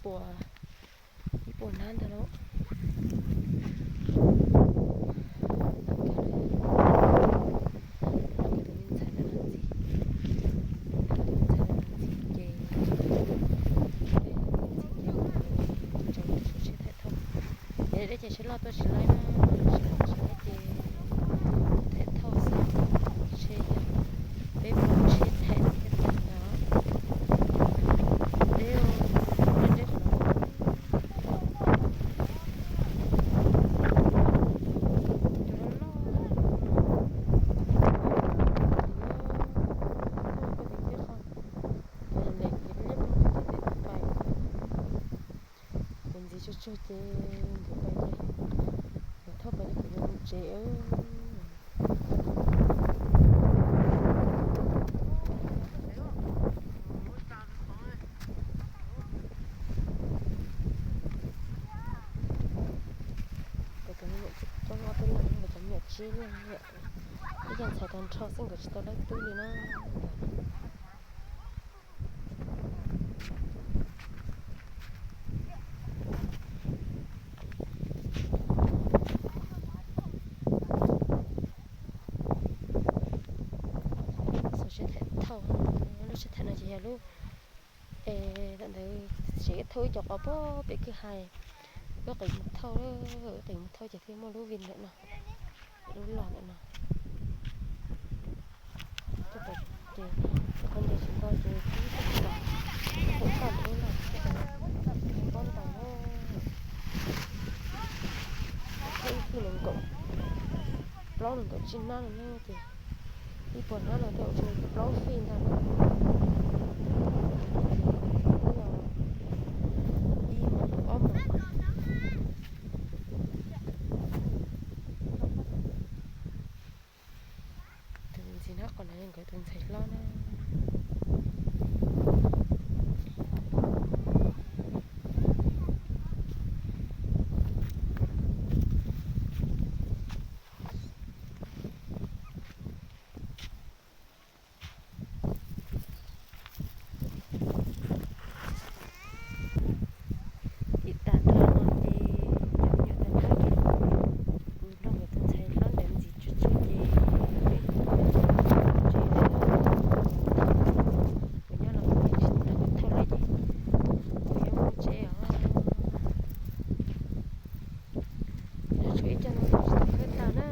puas, ib puas hnab ntawd lauj. Tus me ntxhais ntawd los ntxim, tus me ntxhais ntawd los ntxim ces, ntxim ces tseem tshuav tsheb thaij thauj. Yog li ces sawv los tuaj tsis laib na, sawv los tsis laib ces thaij thauj xwb, tsheb yog peb plaub tsheb thaij thiaj tau ntag. Deb, deb, deb. Cov loj loj, kuv ntxiv tsuag tsuag ces nkawd pais ces, nkawd thauj pais ces kuv yuav mus tsev. Kuv tus me nyuam tseem coob ob peb leeg, nkawd cov me nyuam tsib leeg, ib co ntxhais tag nrho xwb nkawd tsis tau laib tub li na. Xov siab thaij thauj, lub siab thaij no ces yog lub, es thaum ntawd tseem thauj ib co qhov pem kwj ha, wb qis mus thauj, wb qis mus thauj ces thiaj muaj lub vij ntawm no, lub log ntawm no. Tuaj pem ces qhov ncauj tsis nto ces tib tug tau, thaum tag lub log tuaj pem pob ntoo na, thauj ib tug nees nkaum plaub nees nkaum tsib hnab no na ces ib puas hnab no thiaj ua tsis plaub fij ntag na. Ces twb yog ib moos rau ob moos. Tus ntxiv hnab qos no yog nkawd tus ntxhais hlob na. Tim tas dhau no ces cov me nyuam tag nrho ces kuv nrog nkawd tus ntxhais hlob ntawd ntxiv tsuag tsuag ces peb tsev lawm. Kuv nyob los kuv tsis nrog nkawd thauj lawm ces kuv yuav mus tsev os. Yog tshuav ib co no tsis tau khawb tag na.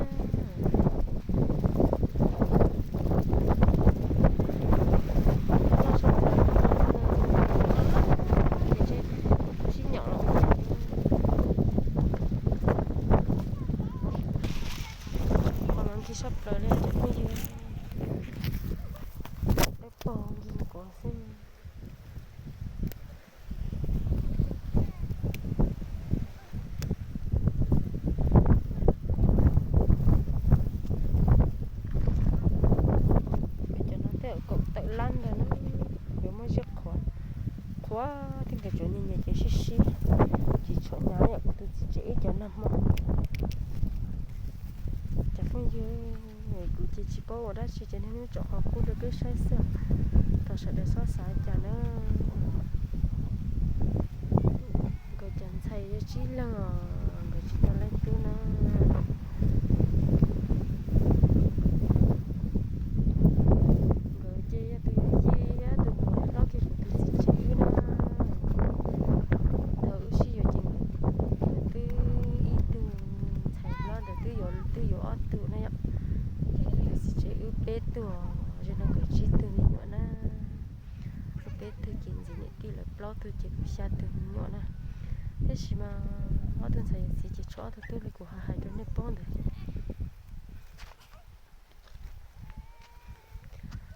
Loj sab plaws no, ces ntshe sib nyom los ua cas. Qhov no nkig sab plaws li cov phooj ywg, dawb paug nkig nkuav xwb. Cov no tej zaum kaum tawm lab ntag na, yuav muaj zeb qhuav, qhuav thiab nkawd tsuas nyias nyias cev sib sib, tsis tshua hnyav yom, kuv tus txiv tsev ib co nag hmo. Cov phooj ywg, kuv ces tsis paub ua dab tsi ces niaj hnub tsom qhov qub rau peb saib xwb, thov sawv daws txhob xav cas na. Nkawd cov ntxhais yog tsib leeg os, nkawd tsis tau laib tub na. Nkawd ces yog tus yawm yij thiab tus muam hlob kiag kuv tus txiv tsev wb na. Thaum wb sib yuav ces nkawd twb ib tug ntxhais hlob ntawd twb yuav, twb yuav ob tug na yom. Ces kuv tus txiv tsev wb peb tug, zaum no nkawd tsib tug me nyuam na. Wb peb tug ces ntxiv niam tij lawv plaub tug ces kuv xya tug me nyuam na. Tiam sis mas ob tug ntxhais yawm txiv ces tshuav ob tug tub li kuv hais rau nej paub ntawd.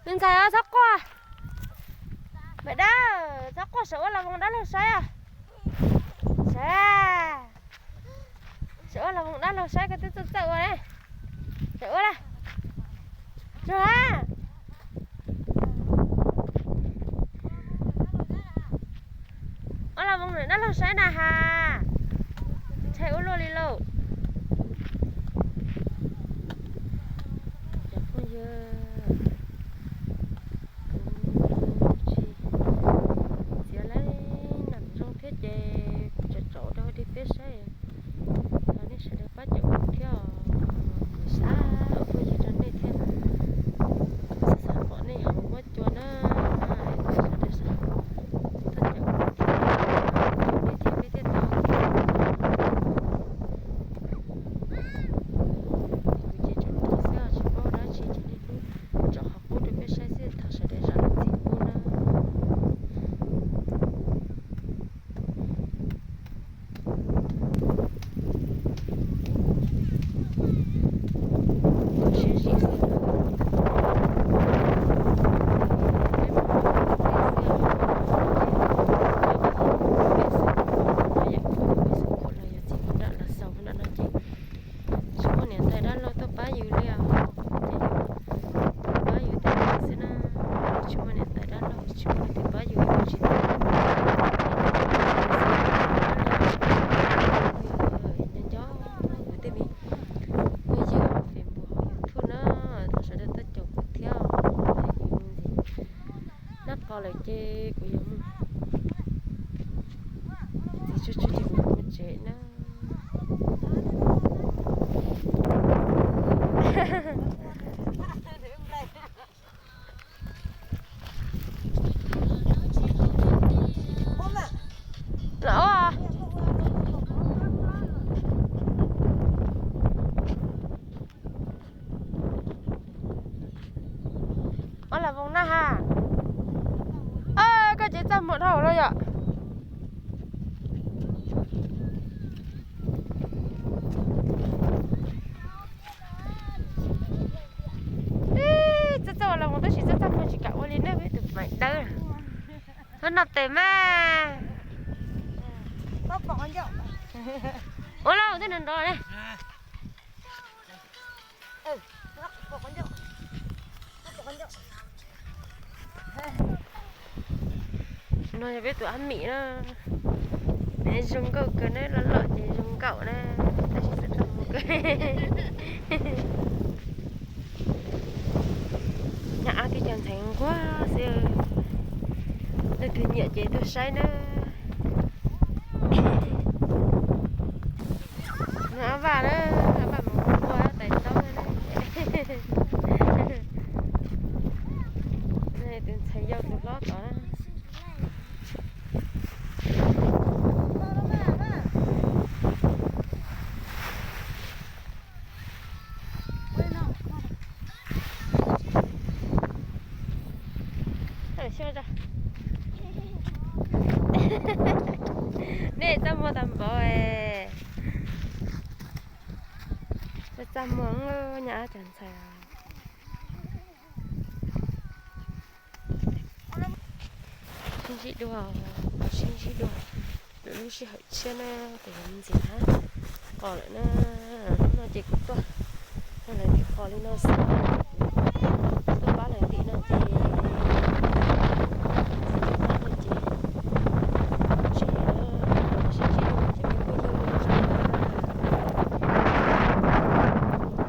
Me ntxhais os, txhob quaj. Maiv Dawb, txhob quaj, sawv ua las voos dab laug saib os. Sawv, sawv ua las voos dab laug saib koj twb txawj txawj ua ne. Sawv ua las, tsuag ha. Ua las voos dab laug saib na has. Ntshai ua luaj li lauj. Cov phooj ywg, kuv tsis txiav leej nam zoo thiab ces Ces kuv mus tsev na. Los ua. Ua las voos na ha. Koj tsev txaj muag dhau no yom. Txaj txaj ua las voos tab sis txaj txaj muag tsis kam ua li na, peb tus maim dawb. Koj noj tes mas. Ua las voos tej nrov nrov ne. No yog peb tus ab mim na. Zoo nkauj kawg na, loj loj ces zoo nkauj na, tab sis txaj txaj muag kawg. Nyob ob teb chaws ntxhais nquag xwb. Leej twg nyiam ces tuaj saib na. Nws ob vaj na, ob vaj mus ua tais taub na. Tus ntxhais yau tus hlob tod na. Nej txaj muag tag npaum. Txaj muag nyob ob cov ntxhais. Sib ntsib dua, sib ntsib dua. Lwm lub sij hawm tshiab na, kuv yuav mus ntxiv hab qos lawm na. Hnub no ces kuv tuaj, tuaj lawv tiv qos li no xwb.